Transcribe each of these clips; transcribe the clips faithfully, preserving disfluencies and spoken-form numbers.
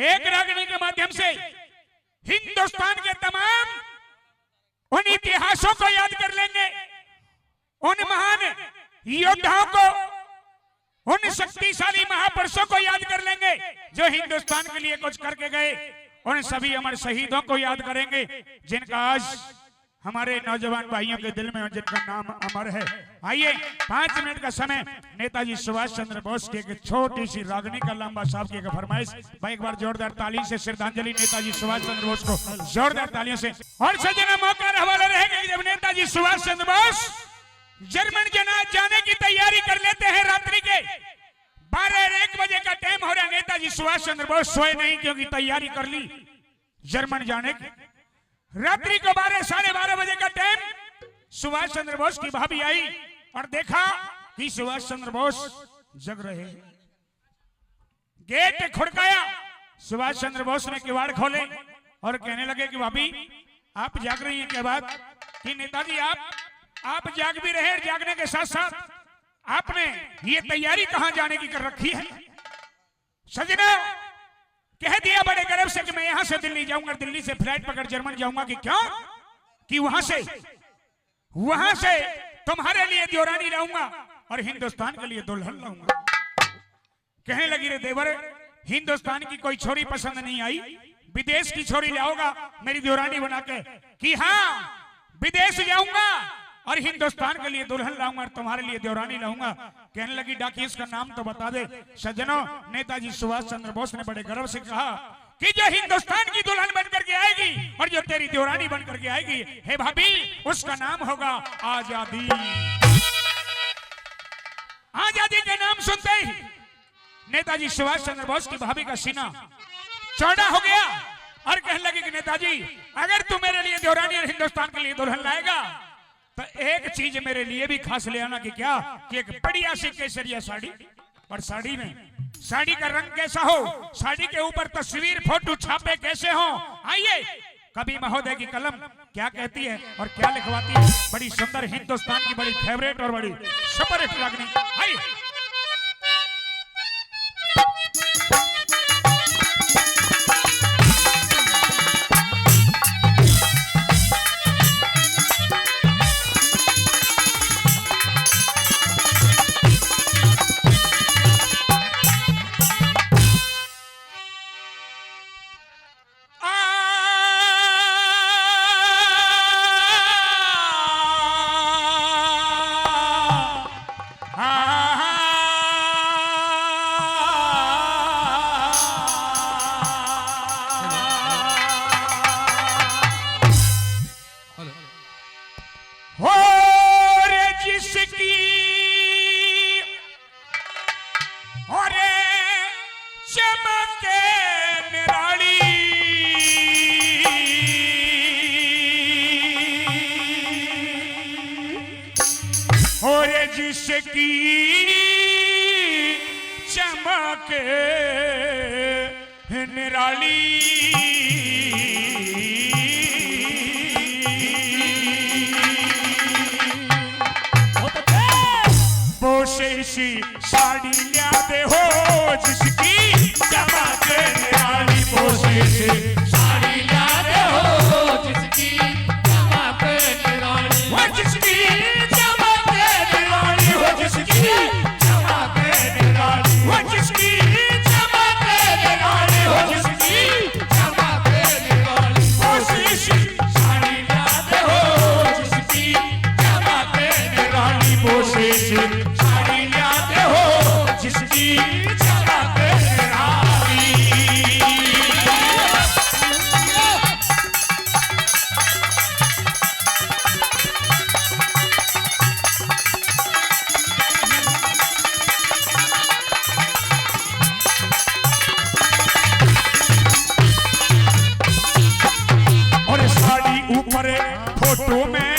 एक रागनी के माध्यम से हिंदुस्तान के तमाम उन इतिहासों को याद कर लेंगे, उन महान योद्धाओं को, उन शक्तिशाली महापुरुषों को याद कर लेंगे जो हिंदुस्तान के लिए कुछ करके गए। उन सभी अमर शहीदों को याद करेंगे जिनका आज हमारे नौजवान भाइयों के दिल में, जिनका नाम अमर है। आइए, पाँच मिनट का समय, नेताजी सुभाष चंद्र बोस की एक छोटी सी रागनी का लंबा साहब की एक फरमाइश। भाई, एक बार जोरदार ताली से श्रद्धांजलि नेताजी सुभाष चंद्र बोस को, जोरदार तालियों से। और सज्जनों, मौका हवाले रहेगा कि जब नेताजी सुभाष चंद्र बोस जर्मन जना जाने की तैयारी कर लेते हैं, रात्रि के बारह एक बजे का टाइम हो रहा है, नेताजी सुभाष चंद्र बोस सोए नहीं क्योंकि तैयारी कर ली जर्मन जाने की। रात्रि को बारह, साढ़े बारह बजे का टाइम, सुभाष चंद्र बोस की भाभी आई और देखा कि सुभाष चंद्र बोस जग रहे हैं। गेट खड़काया, सुभाष चंद्र बोस ने किवाड़ खोले और कहने लगे कि भाभी, आप जाग रही हैं क्या? बात कि नेताजी, आप आप जाग भी रहे, जागने के साथ साथ आपने ये तैयारी कहां जाने की कर रखी है? सजनों, कह दिया बड़े गर्व से कि मैं यहां से दिल्ली जाऊंगा, दिल्ली से फ्लाइट पकड़ जर्मन जाऊंगा। कि क्यों? कि वहां से, वहां से तुम्हारे लिए देवरानी लाऊंगा और हिंदुस्तान के लिए दुल्हन लाऊंगा। कहने लगी, रे देवर, हिंदुस्तान की कोई छोरी पसंद नहीं आई, विदेश की छोरी लाओगा मेरी देवरानी बना के? कि हाँ, विदेश जाऊंगा और हिंदुस्तान के लिए दुल्हन लाऊंगा और तुम्हारे लिए देवरानी लाऊंगा। कहने लगी, डाकिया, इसका नाम तो बता दे। सज्जनों, नेताजी सुभाष चंद्र बोस ने बड़े गर्व से कहा कि जो हिंदुस्तान की दुल्हन बन करके आएगी और जो तेरी देवरानी बन करके आएगी, हे भाभी, उसका नाम होगा आजादी। आजादी का नाम सुनते ही नेताजी सुभाष चंद्र बोस की भाभी का सीना चौड़ा हो गया और कहने लगी कि नेताजी, अगर तू मेरे लिए देवरानी और हिंदुस्तान के लिए दुल्हन लाएगा तो एक चीज मेरे लिए भी खास ले आना। कि क्या? कि एक बढ़िया सी केसरिया साड़ी, और साड़ी में, साड़ी का रंग कैसा हो, साड़ी के ऊपर तस्वीर फोटो छापे कैसे हो। आइए, कवि महोदय की कलम क्या कहती है और क्या लिखवाती है। बड़ी सुंदर हिंदुस्तान की बड़ी फेवरेट और बड़ी सुपरहिट रागनी। आइए। और जिसकी और चमके निराली, और जिसकी चमक निराली। बोसे सी साड़ी ल्यादे हो जिसकी चमक निराली। बोसे सी साड़ी ल्यादे हो जिसकी चमक निराली। वो जिसकी चमक निराली, वो जिसकी चमक निराली, वो जिसकी चमक निराली, वो जिसकी चमक निराली। बोसे सी साड़ी ल्यादे हो जिसकी चमक निराली। बोसे सी साड़ी ल्यादे हो जिसकी चमक निराली। और साड़ी ऊपर फोटो में,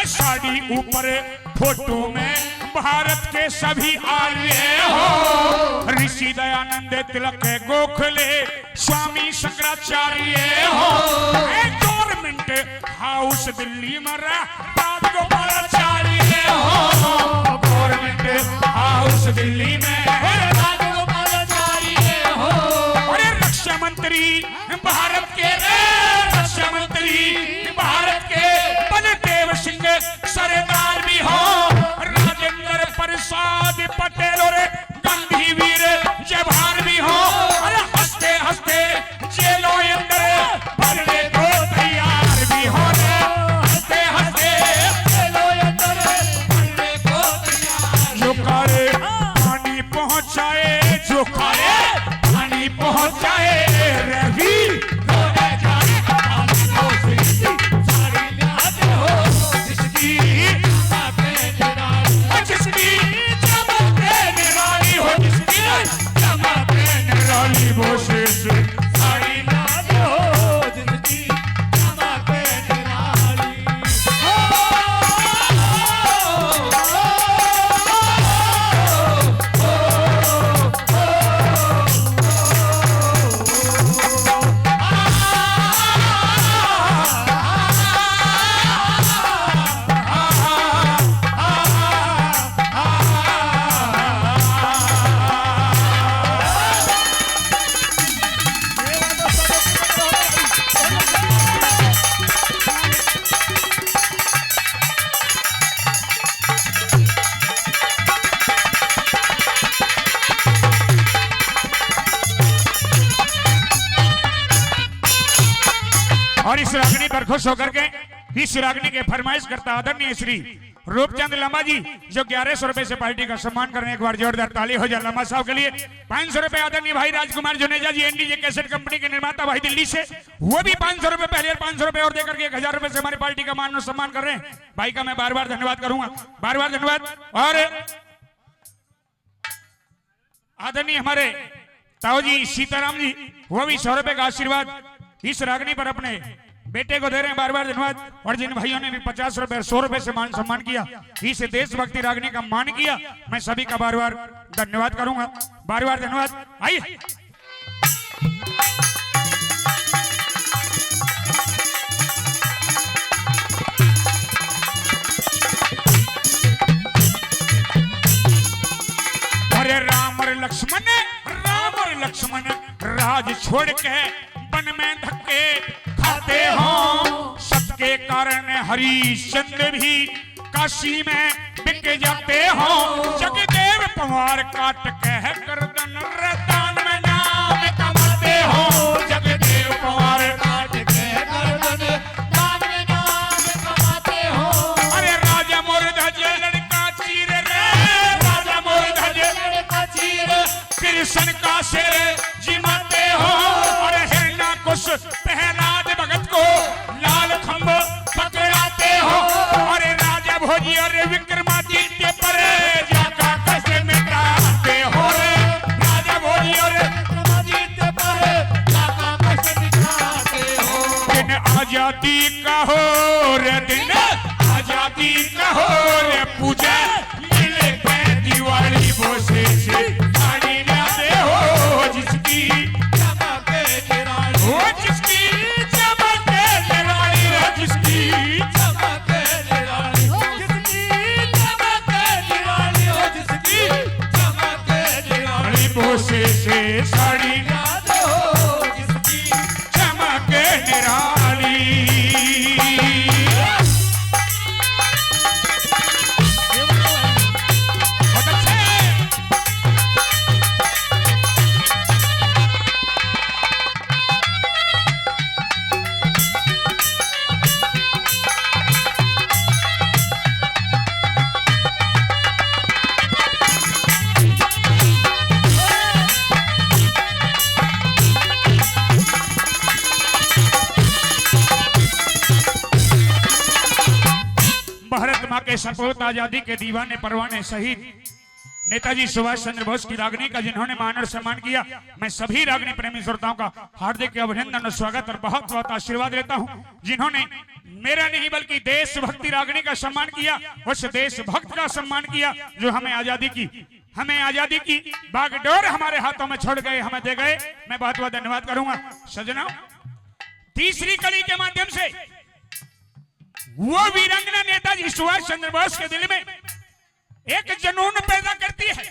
साड़ी ऊपर फोटो में भारत के सभी आर्य हो, ऋषि दयानंद, तिलक, गोखले, स्वामी शंकराचार्य हो। ए, गवर्नमेंट हाउस दिल्ली में रह राजगोपालाचार्य हो, गवर्नमेंट हाउस दिल्ली में रह राजगोपालाचार्य हो। अरे रक्षा मंत्री भारत के, रे रक्षा मंत्री भारत के बलदेव सिंह सरदार भी हो, राजेंद्र प्रसाद पटेल और गांधी वीर जवान भी हो। अरे हंसते हंसते जेलों अंदर भरने को तैयार भी हो रे, हंसते हंसते जेलों अंदर भरने को तैयार। जो काले पानी पहुंचाए, जो काले पानी पहुंचाए, रवि। साड़ी लाते हो जिसकी, जिसकी चमके निराली हो, जिसकी चमके निराली वो शीश। साड़ी लाते हो जिसकी चमके निराली। और इस रागनी पर खुश होकर के इस रागनी के फरमाइश करता आदरणीय श्री रूपचंद लांबा जी, जो ग्यारह सौ रुपए से पार्टी का सम्मान कर रहे हैं। एक बार जोरदार ताली हो जाए लांबा साहब के लिए। पाँच सौ रुपए आदरणीय भाई राजकुमार जुनेजा जी, एनडीजे कैसेट कंपनी के निर्माता भाई दिल्ली से, वो भी पाँच सौ रुपए पहले और पाँच सौ रुपए और देकर के एक हजार रुपए से हमारी पार्टी का मान और सम्मान कर रहे हैं। भाई का मैं बार बार धन्यवाद करूंगा, बार बार धन्यवाद। और आदरणीय हमारे ताऊ जी सीताराम जी, वो भी सौ रुपए का आशीर्वाद इस रागनी पर अपने बेटे को दे रहे हैं, बार बार धन्यवाद। और जिन भाइयों ने भी पचास रुपए और सौ रुपए से मान सम्मान किया, इस देशभक्ति रागनी का मान किया, मैं सभी का बार बार धन्यवाद करूंगा, बार बार धन्यवाद। आइए। अरे राम और लक्ष्मण, राम और लक्ष्मण राज छोड़ के वन में धक्के खाते हो। सबके कारण हरिश्चंद्र भी काशी में बिक जाते हो। जगदेव पवार काट के है गर्दन, रे दान में नाम कमाते हो। जगदेव पवार काट के गर्दन, दान में नाम कमाते हो। अरे राजा मोर ध्वज लड़का चीर रे, राजा मोर ध्वज लड़का चीर, कृष्ण का सिर जिमाते हो। अरे हिरण्यकुश प्रहलाद भगत को लाल खंभ पकड़ाते हो। अरे राजा भोजी और विक्रमादित्य पर जाका कष्ट मिटाते हो रे। राजा भोजी और विक्रमादित्य पर जाका कष्ट मिटाते हो। दिन आजादी का हो रे, दिन आजादी का हो रे, पूजा मिलके दिवाली वो से, से साड़ी लाते हो जिसकी चमके निराली। हो जिसकी चमके निराली, हो जिसकी चमके निराली, हो जिसकी चमके निराली, हो जिसकी चमके निराली। वो से, से साड़ी लाते हो जिसकी चमके निराली। बहुत अच्छे। भारत माँ के सपूत, आजादी के दीवाने परवाने, शहीद नेताजी सुभाष चंद्र बोस की रागनी का जिन्होंने मान और सम्मान किया, मैं सभी रागनी प्रेमी श्रोताओं का हार्दिक अभिनंदन और स्वागत और बहुत बहुत आशीर्वाद लेता हूँ, जिन्होंने मेरा नहीं बल्कि देशभक्ति रागनी का सम्मान किया, उस देशभक्त का सम्मान किया जो हमें आजादी की, हमें आजादी की बागडोर हमारे हाथों में छोड़ गए, हमें दे गए। मैं बहुत बहुत धन्यवाद करूंगा सजनों। तीसरी कड़ी के माध्यम से वो वीरांगना नेताजी सुभाष चंद्र बोस के दिल में एक जुनून पैदा करती है,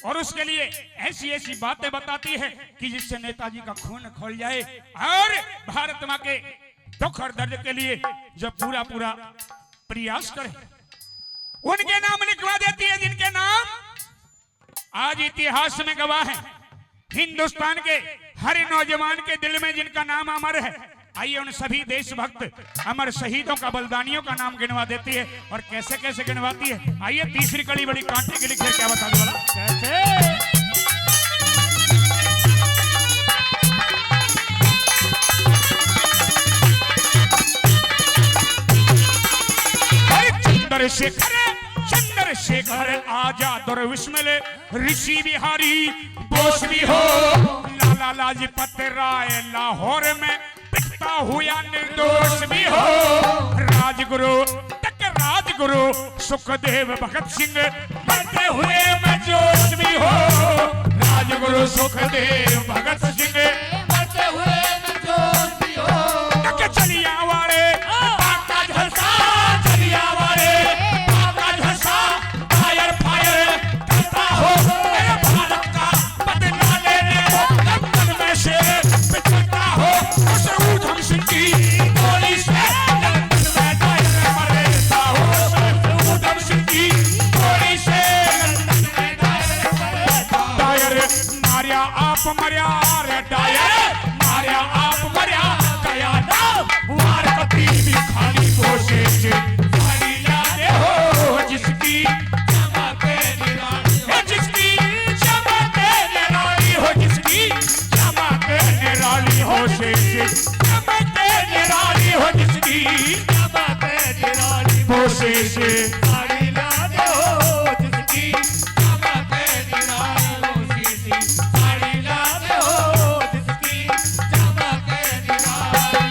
और उसके लिए ऐसी ऐसी बातें बताती है कि जिससे नेताजी का खून खौल जाए और भारत माँ के दुख और दर्द के लिए जो पूरा पूरा प्रयास करे, उनके नाम लिखवा देती है, जिनके नाम आज इतिहास में गवाह हैं। हिंदुस्तान के हर नौजवान के दिल में जिनका नाम अमर है, आइए उन सभी देशभक्त अमर शहीदों का, बलिदानियों का नाम गिनवा देती है। और कैसे कैसे गिनवाती है, आइए तीसरी कड़ी बड़ी कांटे की लिखी है, क्या बता दो भला। कैसे? अरे चंद्रशेखर, चंद्रशेखर आजाद और विस्मले ऋषि बिहारी बोस भी हो, लाला लाजपत राय लाहौर में पिटता हुआ निर्दोष भी हो, राजगुरु तक राजगुरु सुखदेव भगत सिंह मरते हुए मैं जोश भी हो, राजगुरु सुखदेव भगत सिंह मरते हुए मैं जोश भी हो। तक जलियांवाले बाग का झलसा, जलियांवाले बाग का झलसा, fire fire करता हो, मेरे भारत का बदला लेने को लंदन में से पिछड़ता हो, उस ऊधम सिंह की गोली से लंदन में डायर मरता हो, उस ऊधम सिंह की गोली से लंदन में डायर मरता। डायर मारिया आप मरिया रे, डायर मारिया आप मरिया, गया ना वार कती भी खाली कोशिश। साड़ी ला दे हो जिसकी चमक निराली हो, जिसकी चमक निराली हो, जिसकी चमक निराली हो, शेष चमक निराली हो, जिसकी चमक निराली हो, शेष साड़ी ला दे हो जिसकी चमक निराली हो, शेष साड़ी ला दे हो जिसकी चमक निराली।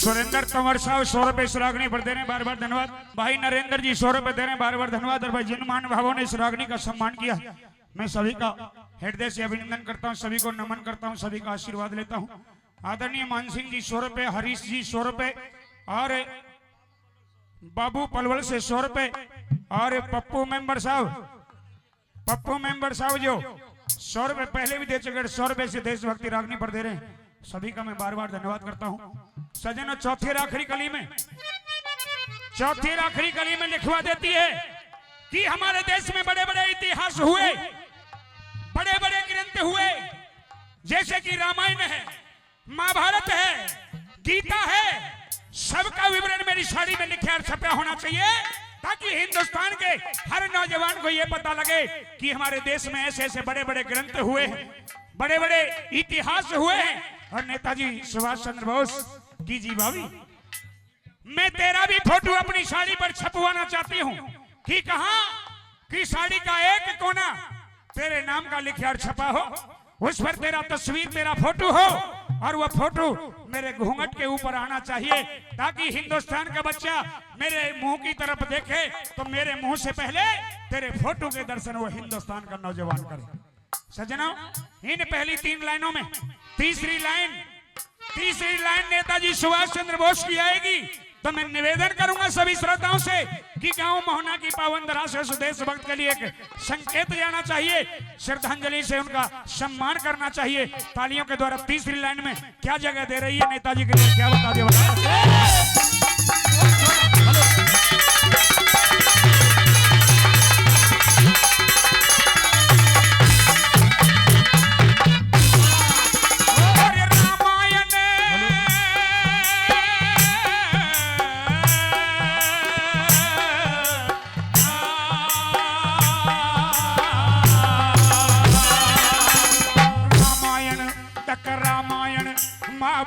सुरेंद्र तंवर साहब सौ रुपए इस रागनी पर दे रहे हैं, बार बार धन्यवाद। भाई नरेंद्र जी सौ रुपए दे रहे हैं, बार बार धन्यवाद। और भाई जिन महानुभावों ने इस रागनी का सम्मान किया, मैं सभी का हृदय से अभिनंदन करता हूं, सभी को नमन करता हूं, सभी का आशीर्वाद लेता हूं। आदरणीय मान सिंह जी सौ रुपए, हरीश जी सौ रुपए और बाबू पलवल से सौ रुपए और पप्पू मेंबर साहब, पप्पू मेंबर साहब जो सौ रुपए पहले भी दे चुके हैं, सौ रुपए से देशभक्ति रागनी पर दे रहे हैं, सभी का मैं बार बार धन्यवाद करता हूं। सज्जनों, चौथी और आखिरी कली में, चौथी और आखिरी कली में लिखवा देती है कि हमारे देश में बड़े बड़े इतिहास हुए, बड़े बड़े ग्रंथ हुए, जैसे कि रामायण है, महाभारत है, गीता है, सबका विवरण मेरी साड़ी में लिखा और छपा होना चाहिए, ताकि हिंदुस्तान के हर नौजवान को यह पता लगे कि हमारे देश में ऐसे ऐसे बड़े बड़े ग्रंथ हुए हैं, बड़े बड़े इतिहास हुए हैं। और नेताजी सुभाष चंद्र बोस की जी भाभी, मैं तेरा भी फोटो अपनी साड़ी पर छपवाना चाहती हूँ। कि कहा कि साड़ी का एक कोना तेरे नाम का लिखा और छपा हो, उस पर तेरा तस्वीर, तेरा फोटो हो, और वो फोटो मेरे घूंघट के ऊपर आना चाहिए, ताकि हिंदुस्तान का बच्चा मेरे मुंह की तरफ देखे तो मेरे मुंह से पहले तेरे फोटो के दर्शन वो हिंदुस्तान का नौजवान करे। सज्जनों, इन पहली तीन लाइनों में तीसरी लाइन, तीसरी लाइन नेताजी सुभाष चंद्र बोस की आएगी, तो मैं निवेदन करूंगा सभी श्रोताओं से कि गांव मोहना की पावन धरा से उस देशभक्त के लिए एक संकेत जाना चाहिए, श्रद्धांजलि से उनका सम्मान करना चाहिए। तालियों के द्वारा तीसरी लाइन में क्या जगह दे रही है नेताजी के लिए, क्या बता दे बता।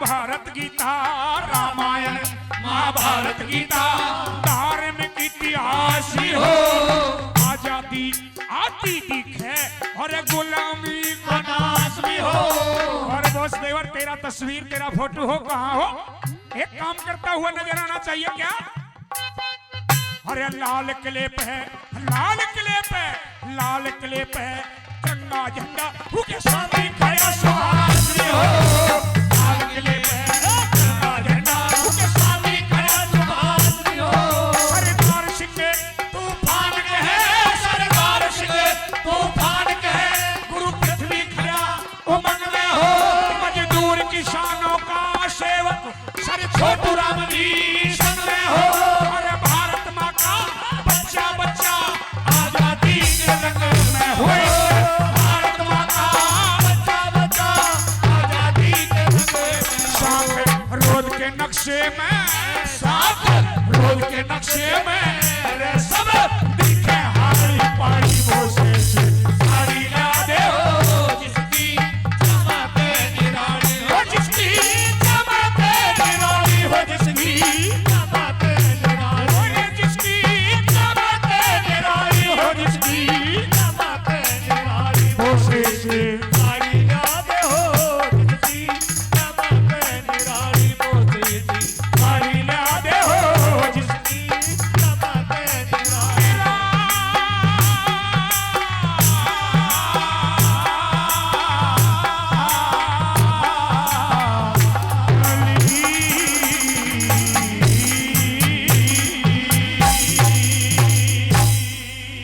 भारत गीता, रामायण, महाभारत गीता, धार्मिक इतिहास भी हो। आजादी आती दिखे और गुलामी का नाश भी हो। और बॉस देवर, तेरा तस्वीर, तेरा फोटो हो, कहाँ हो? एक काम करता हुआ नजर आना चाहिए क्या? अरे लाल किले पे, लाल किले पे, लाल किले पे तिरंगा झंडा उके सामने खड़ा सुहास भी हो। लाल किले पे तिरंगा झंडा उके सामने खड़ा सुहास भी हो। सरदार सिंह तूफान कहे, सरदार सिंह तूफान कहे, गुरु पृथ्वी खड़ा उमंग में हो। मजदूर किसानों का सेवक सर छोटू राम भी संग में हो। अरे भारत माँ का बच्चा बच्चा आजादी के रंग में हो। भारत माँ का बच्चा बच्चा आजादी के रंग में। साथ रोज के नक्शे में